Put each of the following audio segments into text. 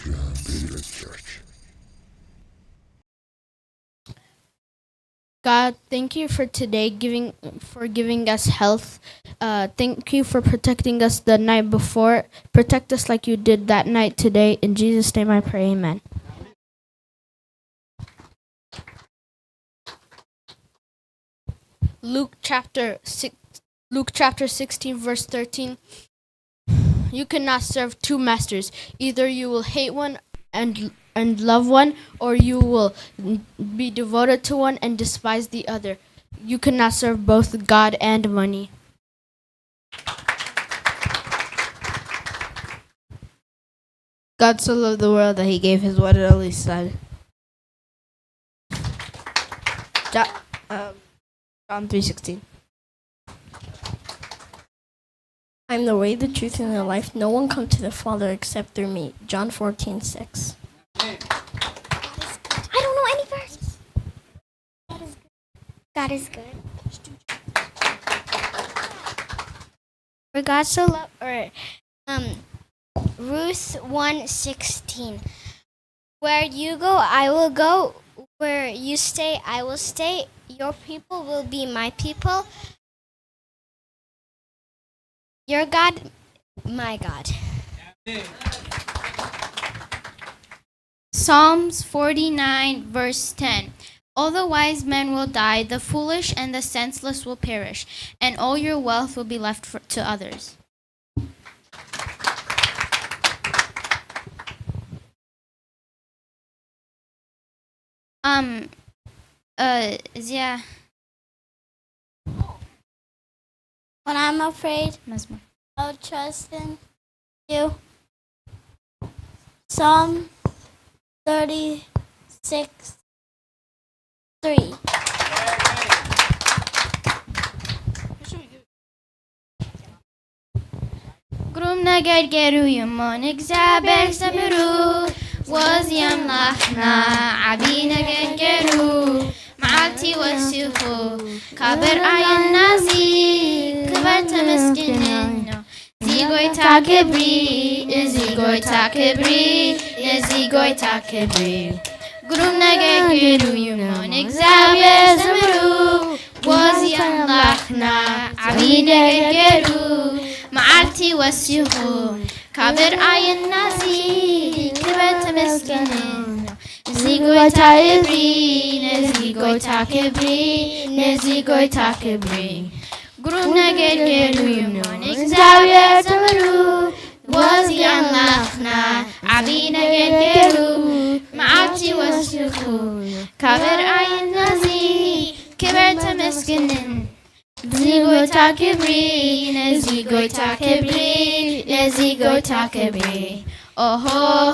Beta Church. God, thank you for today, giving for giving us health. Uh, thank you for protecting us the night before. Protect us like you did that night today. In Jesus' name, I pray. Amen. Luke chapter six, Luke chapter sixteen, verse thirteen. You cannot serve two masters. Either you will hate one and and love one, or you will be devoted to one and despise the other. You cannot serve both God and money. God so loved the world that he gave his one and only Son. Jo- um, John three sixteen. I'm the way, the truth, and the life. No one comes to the Father except through me. John fourteen six. I don't know any verse. God is good. God is good. For God so loved, or um, Ruth one sixteen. Where you go, I will go. Where you stay, I will stay. Your people will be my people. Your God, my God. Psalms forty-nine, verse ten. All the wise men will die, the foolish and the senseless will perish, and all your wealth will be left for, to others. Um, uh, yeah. When I'm afraid, መዝሙር። I'll trust in you. Psalm thirty-six, three. ግሩም ነገር ገይሩ እዩ እሞ ንእግዚኣብሔር ዘምሩ። ወዚ ኣምላኽና ዓቢ ነገር ገይሩ። መዓልቲ ወሲኹ ካብ ርኣየና እዚ ክበር ተመስግን ነው። እዚ ጎይታ ክብሪ፣ እዚ ጎይታ ክብሪ፣ እዚ ጎይታ ክብሪ። ግሩም ነገር ገይሩ እዩ እሞ ንእግዚኣብሔር ዘምሩ። ወዚ ኣምላኽና ዓቢ ነገር ገይሩ። መዓልቲ ወሲኹ ካብ ርኣየና እዚ ክበር ተመስገን ነው። እዚ ጎይታ ክብሪ፣ ነዚ ጎይታ ክብሪ፣ ነዚ ጎይታ ክብሪ። ግሩም ነገር ገይሩ እዩ እሞ ንእግዚኣብሔር ዘምሩ። ወዚ ኣምላኽና ዓቢ ነገር ገይሩ። መዓልቲ ወሲኹ ካብ ርኣየና እዚ ክበር ተመስገን። ነዚ ጎይታ ክብሪ፣ ነዚ ጎይታ ክብሪ፣ ነዚ ጎይታ ክብሪ። ኦሆ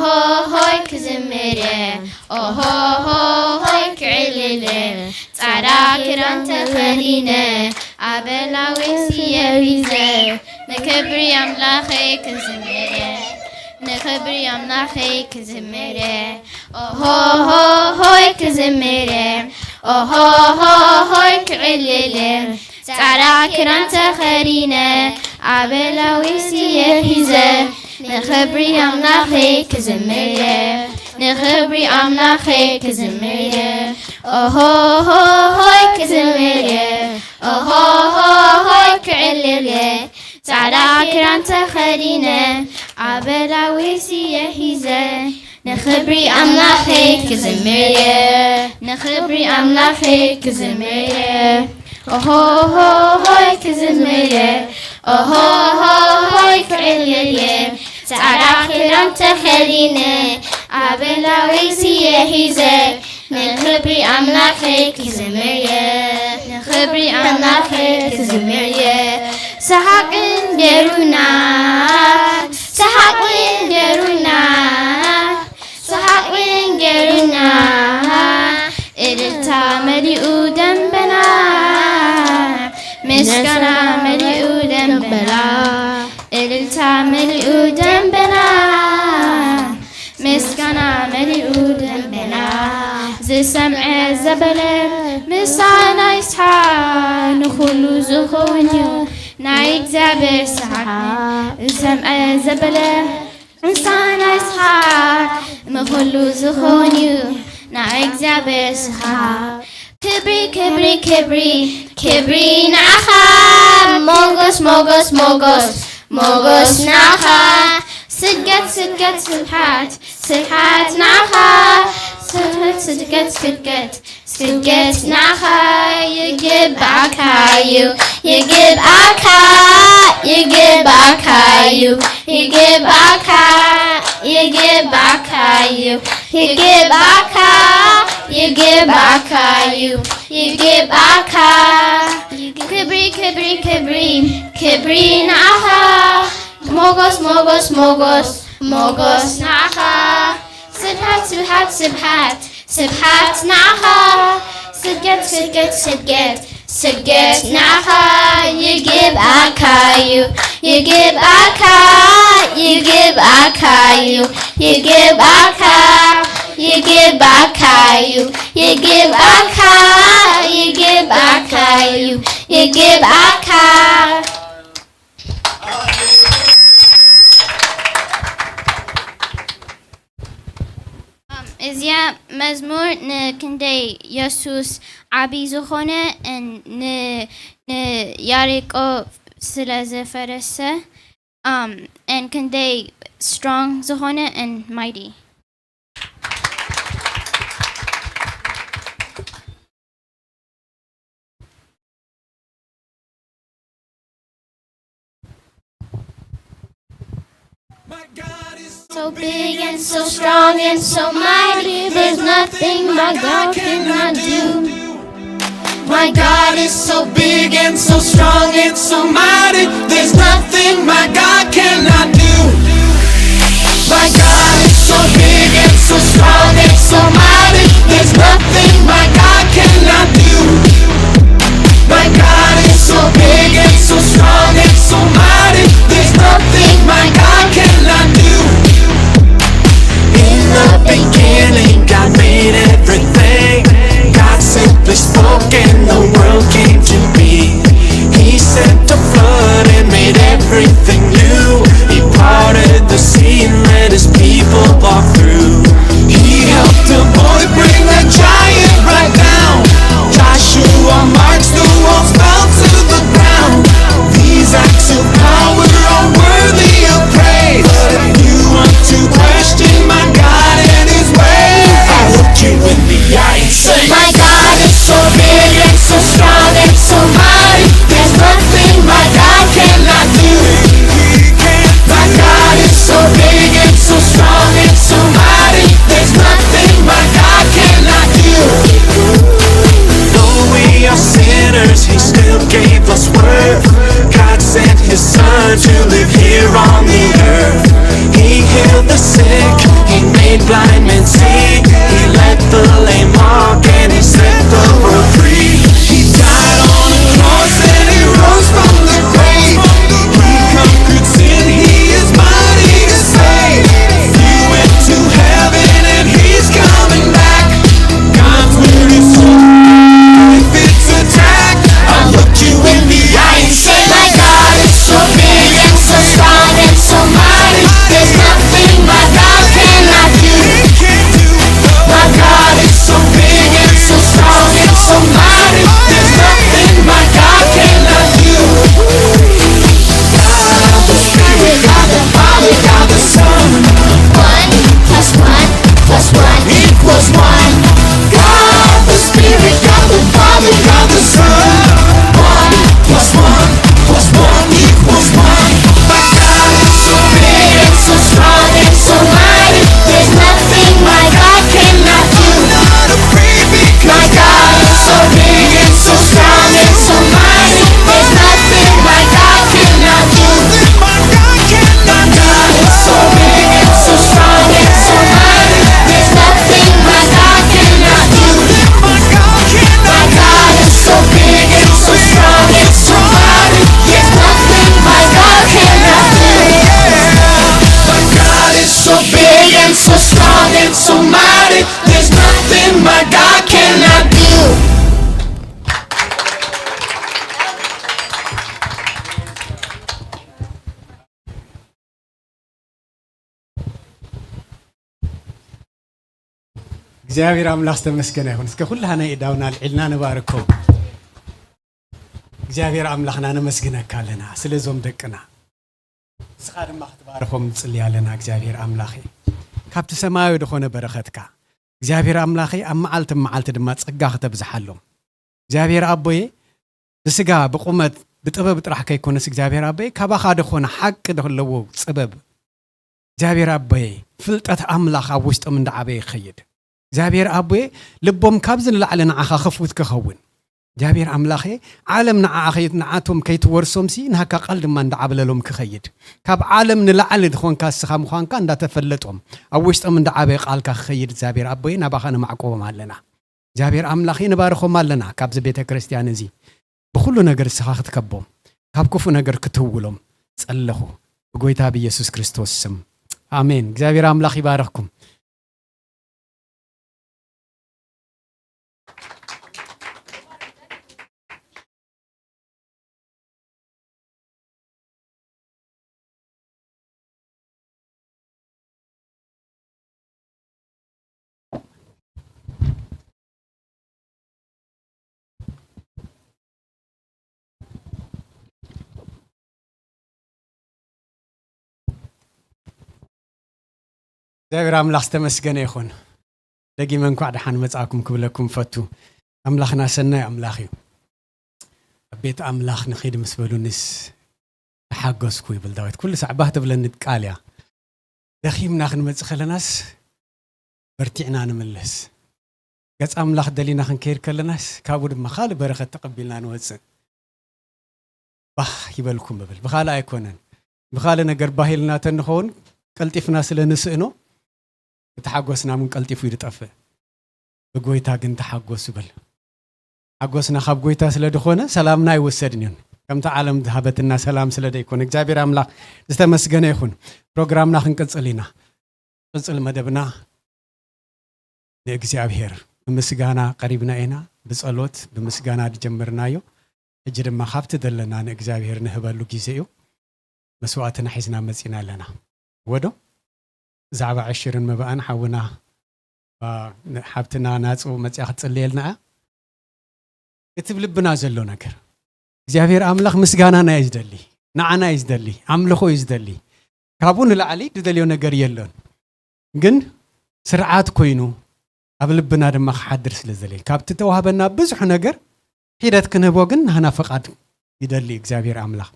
ሆ ሆይ ክዝምር እየ፣ ኦሆ ሆ ሆይ ክዕልል እየ። ጻዕዳ ክዳን ተኸዲነ፣ ኣበላዊ ስየ ሒዘ፣ ንክብሪ ኣምላኸይ ክዝምር እየ፣ ንክብሪ ኣምላኸይ ክዝምር እየ። ኦሆ ሆ ሆይ ክዝምር እየ፣ ኦሆ ሆ ሆይ ክዕልል እየ። ጻዕዳ ክዳን ተኸዲነ፣ ኣበላዊ ስየ ሒዘ፣ ንኽብሪ ኣምላኸይ ክዝምር እየ፣ ንኽብሪ ኣምላኸይ ክዝምር እየ። ኦሆ ሆ ሆይ ክዝምር እየ፣ ኦሆ ሆ ሆይ ክዕልል እየ። ጻዕዳ ክዳን ተኸዲነ፣ ኣበላዊ ስየ ሒዘ፣ ንኽብሪ ኣምላኸይ ክዝምር እየ፣ ንኽብሪ ኣምላኸይ ክዝምር እየ። ኦሆ ሆ ሆይ ክዝምር እየ፣ ኦሆ ሆ ሆይ ክዕልል እየ። ጻዕዳ ክዳን ተኸዲነ፣ ኣበላዊ ስየ ሒዘ፣ ንኽብሪ ኣምላኸይ ክዝምር እየ፣ ንኽብሪ ኣምላኸይ ክዝምር እየ። ሰሓቕን ገሩና፣ ሰሓቕን ገሩና፣ ሰሓቕን ገሩና። እልልታ መሊኡ ደንበና፣ ምስጋና መሊኡ ደንበና። እልልታ መሊኡ ደንበና፣ ምስጋና መሊኡ ደንበና። ዝሰምዐ ዘበለ ምሳና ይስሓ፣ ንኹሉ ዝኸውን እዩ ናይ እግዚኣብሔር ስሓ። ዝሰምዐ ዘበለ ንሳና ይስሓቅ ምኹሉ ዝኾን እዩ ናይ እግዚኣብሔር ስሓቅ። ክብሪ ክብሪ ክብሪ ክብሪ ንዓኻ። ሞጎስ ሞጎስ ሞጎስ ሞጎስ ንዓኻ። ስግደት ስግደት ስብሓት ስብሓት ንዓኻ። ስግደት ስግደት ስግደት ስግደት ንዓኻ። ይግባእካ እዩ ይግባእካ ይግባእካ እዩ ይግባእካ ይግባእካ እዩ ይግባእካ ይግባእካ እዩ ይግባእካ። ክብሪ ክብሪ ክብሪ ክብሪ ንዓኻ። ሞጎስ ሞጎስ ሞጎስ ሞጎስ ንዓኻ። ስብሓት ስብሓት ስብሓት ስብሓት ንዓኻ። ስግደት ስግደት ስግደት ስግደት ንዓኻ። ይግባእካ እዩ ይግባእካ ይግባእካ እዩ ይግባእካ ይግባእካ እዩ ይግባእካ ይግባእካ እዩ ይግባእካ። እዚኣ መዝሙር ንክንደይ የሱስ ዓቢ ዝኾነ ን- ንያሪቆ ስለ ዘፈረሰ ን ክንደይ ስትሮንግ ዝኾነ ን ማይቲ። So big and so strong and so mighty, there's nothing my God cannot do. My God is so big and so strong and so mighty, there's nothing my God cannot do. My God is so big and so strong and so mighty, there's nothing my God cannot do. My God is so big and so strong and so mighty, there's nothing my God cannot do. In the beginning, God made everything. God simply spoke and the world came to be. He sent a flood and made every እግዚኣብሔር ኣምላኽ ዝተመስገነ ይኹን። እስከ ኩላህና ኢዳውና ኣልዒልና ንባርኮ። እግዚኣብሔር ኣምላኽና ነመስግነካ ኣለና ስለ እዞም ደቅና። ንስኻ ድማ ክትባርኾም ንጽሊ ኣለና እግዚኣብሔር ኣምላኸ። ካብቲ ሰማያዊ ዝኾነ በረኸትካ እግዚኣብሔር ኣምላኸ ኣብ መዓልቲ መዓልቲ ድማ ጸጋ ክተብዝሓሎም እግዚኣብሔር ኣቦየ። ብስጋ ብቁመት ብጥበብ ጥራሕ ከይኮነስ እግዚኣብሔር ኣቦየ ካባኻ ደኾነ ሓቂ ደለዎ ጥበብ እግዚኣብሔር ኣቦየ፣ ፍልጠት ኣምላኽ ኣብ ውሽጦም እንዳዓበየ ይኸይድ። እግዚኣብሔር ኣቦየ ልቦም ካብዚ ንላዕሊ ንዓኻ ክፉት ክኸውን እግዚኣብሔር ኣምላኸ፣ ዓለም ንዓኣ ከይት ንዓቶም ከይትወርሶምሲ ናካ ቃል ድማ እንዳዓብለሎም ክኸይድ፣ ካብ ዓለም ንላዕሊ ዝኾንካ እስኻ ምዃንካ እንዳተፈለጦም ኣብ ውሽጦም እንዳዓበየ ቃልካ ክኸይድ እግዚኣብሔር ኣቦየ ናባኻ ነማዕቆቦም ኣለና። እግዚኣብሔር ኣምላኸ ንባርኾም ኣለና። ካብዚ ቤተ ክርስቲያን እዚ ብኹሉ ነገር እስኻ ክትከቦም፣ ካብ ክፉ ነገር ክትህውሎም ጸለኹ ብጎይታ ብኢየሱስ ክርስቶስ ስም ኣሜን። እግዚኣብሔር ኣምላኽ ይባርኽኩም። እግዚኣብሔር ኣምላኽ ዝተመስገነ ይኹን። ደጊመ እንኳዕ ደሓን መጻእኩም ክብለኩም ፈቱ። ኣምላኽና ሰናይ ኣምላኽ እዩ። ኣብ ቤት ኣምላኽ ንኺድ ምስ በሉንስ ተሓገዝኩ ይብል ዳዊት። ኩሉ ሳዕ ባህ ትብለኒ ቃል እያ። ደኺምና ክንመጽእ ከለናስ በርቲዕና ንምለስ። ገጽ ኣምላኽ ደሊና ክንከይድ ከለናስ ካብኡ ድማ ካልእ በረኸት ተቐቢልና ንወጽእ። ባህ ይበልኩም እብል። ብኻልእ ኣይኮነን። ብኻልእ ነገር ባህ ኢልና ተንኸውን ቀልጢፍና ስለ ንስእኖ እቲ ሓጎስና እውን ቀልጢፉ እዩ ዝጠፍእ። ብጎይታ ግን ተሓጎስ እብል። ሓጎስና ካብ ጎይታ ስለ ዝኾነ ሰላምና ኣይወሰድን እዩን። ከምቲ ዓለም ዝሃበትና ሰላም ስለ ደይኮነ እግዚኣብሔር ኣምላኽ ዝተመስገነ ይኹን። ፕሮግራምና ክንቅጽል ኢና። ቅጽል መደብና ንእግዚኣብሔር ብምስጋና ቀሪብና ኢና። ብጸሎት ብምስጋና ዝጀመርናዮ ሕጂ ድማ ካብቲ ዘለና ንእግዚኣብሔር ንህበሉ ግዜ እዩ። መስዋእትና ሒዝና መጺና ኣለና። ወዶ ብዛዕባ ዕሽርን መባእን ሓውና ሓብትና ናጹ መጽያ ክትጽልየልና እያ። እቲ ብልብና ዘሎ ነገር እግዚኣብሔር ኣምላኽ ምስጋናና እዩ ዝደሊ፣ ንዓና እዩ ዝደሊ፣ ኣምልኾ እዩ ዝደሊ። ካብኡ ንላዕሊ ዝደልዮ ነገር የሎን። ግን ስርዓት ኮይኑ ኣብ ልብና ድማ ክሓድር ስለ ዝደሊ ካብቲ ተዋህበና ብዙሕ ነገር ሒደት ክንህቦ ግን ናህና ፈቓድ ይደሊ እግዚኣብሔር ኣምላኽ።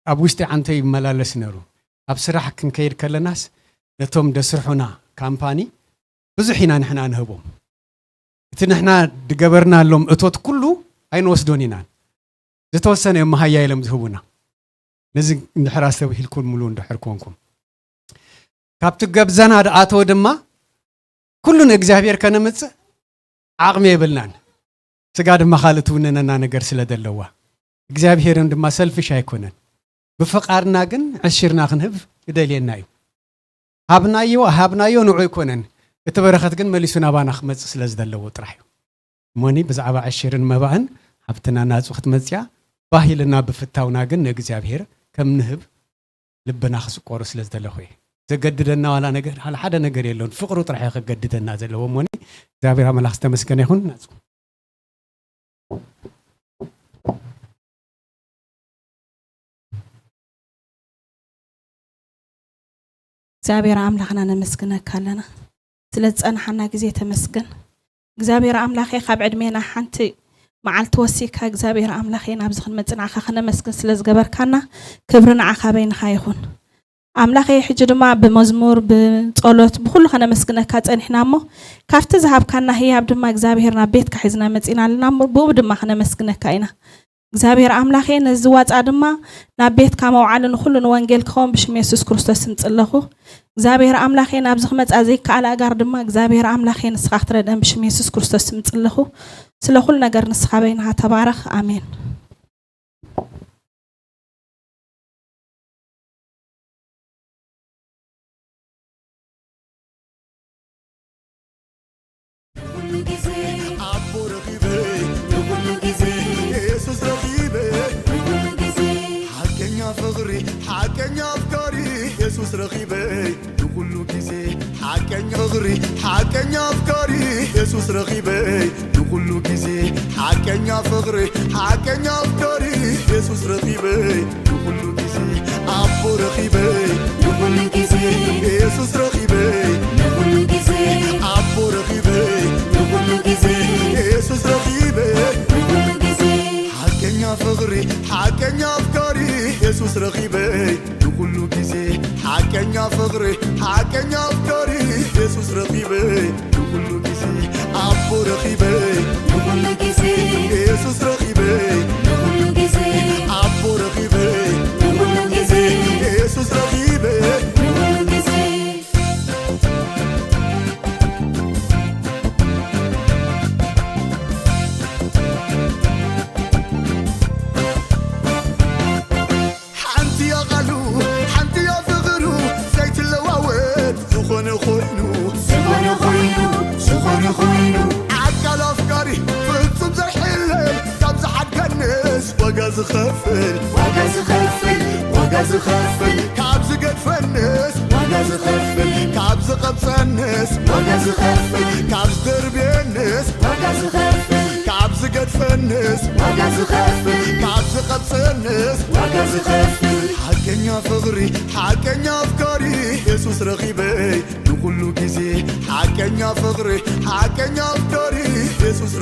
ኣብ ውሽጢ ዓንተ ይመላለስ ነሩ። ኣብ ስራሕ ክንከይድ ከለናስ ነቶም ደስርሑና ካምፓኒ ብዙሕ ኢና ንሕና ንህቦም። እቲ ንሕና ዝገበርናሎም እቶት ኩሉ ኣይንወስዶን ኢናን። ዝተወሰነ እዮም መሃያ ኢሎም ዝህቡና። ነዚ እንድሕር ኣስተብሂልኩምሉ እንድሕር ኮንኩም ካብቲ ገብዘና ዝኣተወ ድማ ኩሉ ንእግዚኣብሔር ከነምጽእ ዓቕሚ የብልናን። ስጋ ድማ ካልእ ትውንነና ነገር ስለ ዘለዋ እግዚኣብሔርን ድማ ሰልፍሽ ኣይኮነን። ብፍቓድና ግን ዕሽርና ክንህብ ይደልየና እዩ። ሃብናዮ ሃብናዮ ንዑ ኣይኮነን። እቲ በረኸት ግን መሊሱ ናባና ክመጽእ ስለ ዝደለዎ ጥራሕ እዩ። እሞኒ ብዛዕባ ዕሽርን መባእን ሃብትና ናጹ ክትመጽያ ባሂልና ብፍታውና ግን ንእግዚኣብሔር ከም ንህብ ልብና ክስቆሩ ስለ ዝደለኹ እየ። ዘገድደና ዋላ ነገር፣ ዋላ ሓደ ነገር የለውን። ፍቕሩ ጥራሕ እዩ ከገድደና ዘለዎ። እሞኒ እግዚኣብሔር ኣምላኽ ዝተመስገነ ይኹን። ናጹ። እግዚኣብሔር ኣምላኽና ነመስግነካ ኣለና። ስለ ዝጸናሓና ግዜ ተመስገን። እግዚኣብሔር ኣምላኸ ካብ ዕድሜና ሓንቲ መዓልቲ ወሲካ እግዚኣብሔር ኣምላኸ ናብዚ ክንመጽእ ንዓኻ ክነመስግን ስለ ዝገበርካና ክብሪ ንዓኻ በይንኻ ይኹን። ኣምላኸ ሕጂ ድማ ብመዝሙር ብጸሎት ብኹሉ ከነመስግነካ ጸኒሕና እሞ ካብቲ ዝሃብካና ህያብ ድማ እግዚኣብሔር ናብ ቤትካ ሒዝና መጺና ኣለና እሞ ብኡ ድማ ከነመስግነካ ኢና። እግዚኣብሔር ኣምላኸ ነዚ ዋጻ ድማ ናብ ቤትካ መውዓሊ ንኹሉ ንወንጌል ክኸውን ብሽም የሱስ ክርስቶስ ስም ጽለኹ። እግዚኣብሔር ኣምላኸ ናብዚ ክመጻ ዘይከኣል ኣጋር ድማ እግዚኣብሔር ኣምላኸ ንስኻ ክትረድአን ብሽም የሱስ ክርስቶስ ስም ጽለኹ። ስለ ኩሉ ነገር ንስኻ በይንኻ ተባረኽ። ኣሜን። ንኹሉ ግዜ ኣቦ ረኺበ ንኹሉ ግዜ የሱስ ረኺበ ንኹሉ ግዜ ሓቀኛ ፍቕሪ ሓቀኛ ኣፍቃሪ የሱስ ረኺበ ንኹሉ ግዜ ሓቀኛ ፍቕሪ ሓቀኛ ኣፍቃሪ የሱስ ረኺበይ ንኹሉ ግዜ ሓቀኛ ፍቕሪ ሓቀኛ ኣፍቃሪ የሱስ ረኺበይ ንኹሉ ግዜ ኣቦ ረኺበይ ንኹሉ ግዜ የሱስ ረኺበይ ንኹሉ ግዜ ኣቦ ረኺበይ ንኹሉ ግዜ የሱስ ረኺበይ ንኹሉ ግዜ ሓቀኛ ፍቕሪ ሓቀኛ ኣፍቃሪ የሱስ ረኺበይ ንኹሉ ግዜ ሓቀኛ ፍቕሪ ሓቀኛ ኣፍቃሪ የሱስ ረኺበይ ንኹሉ ግዜ ኣቦ ረኺበይ ንኹሉ ግዜ የሱስ ረኺበይ ንኹሉ ግዜ ኣቦ ረኺበይ ንኹሉ ግዜ የሱስ ረኺበይ ንኹሉ ግዜ ሓንቲ እያ ቃሉ ሓንቲ እያ ፍቕሩ ዘይትለዋወጥ ዝኾነ ኮይኑ ዝኾነ ኮይኑ ዝኾነ ኮይኑ ኣካል ኣፍቃሪ ፍጹም ዘይሕለል ካብ ዝሓድገንስ ዋጋ ዝኸፍል ዋጋ ዝኸፍል ዋጋ ዝኸፍል ካብ ዝገድፈንስ ዋጋ ዝኸፍል ካብ ዝቐብጸንስ ዋጋ ዝኸፍል ካብ ዝደርብየንስ ዋጋ ዝኸፍል ካብ ዝገድፈንስ ዋጋ ዝኸፍል ካብ ዝቐብጸንስ ዋጋ ዝኸፍል ሓቀኛ ፍቕሪ ሓቀኛ ኣፍቃሪ የሱስ ረኺበይ ንኹሉ ግዜ ሓቀኛ ፍቕሪ ሓቀኛ ኣፍቃሪ የሱስ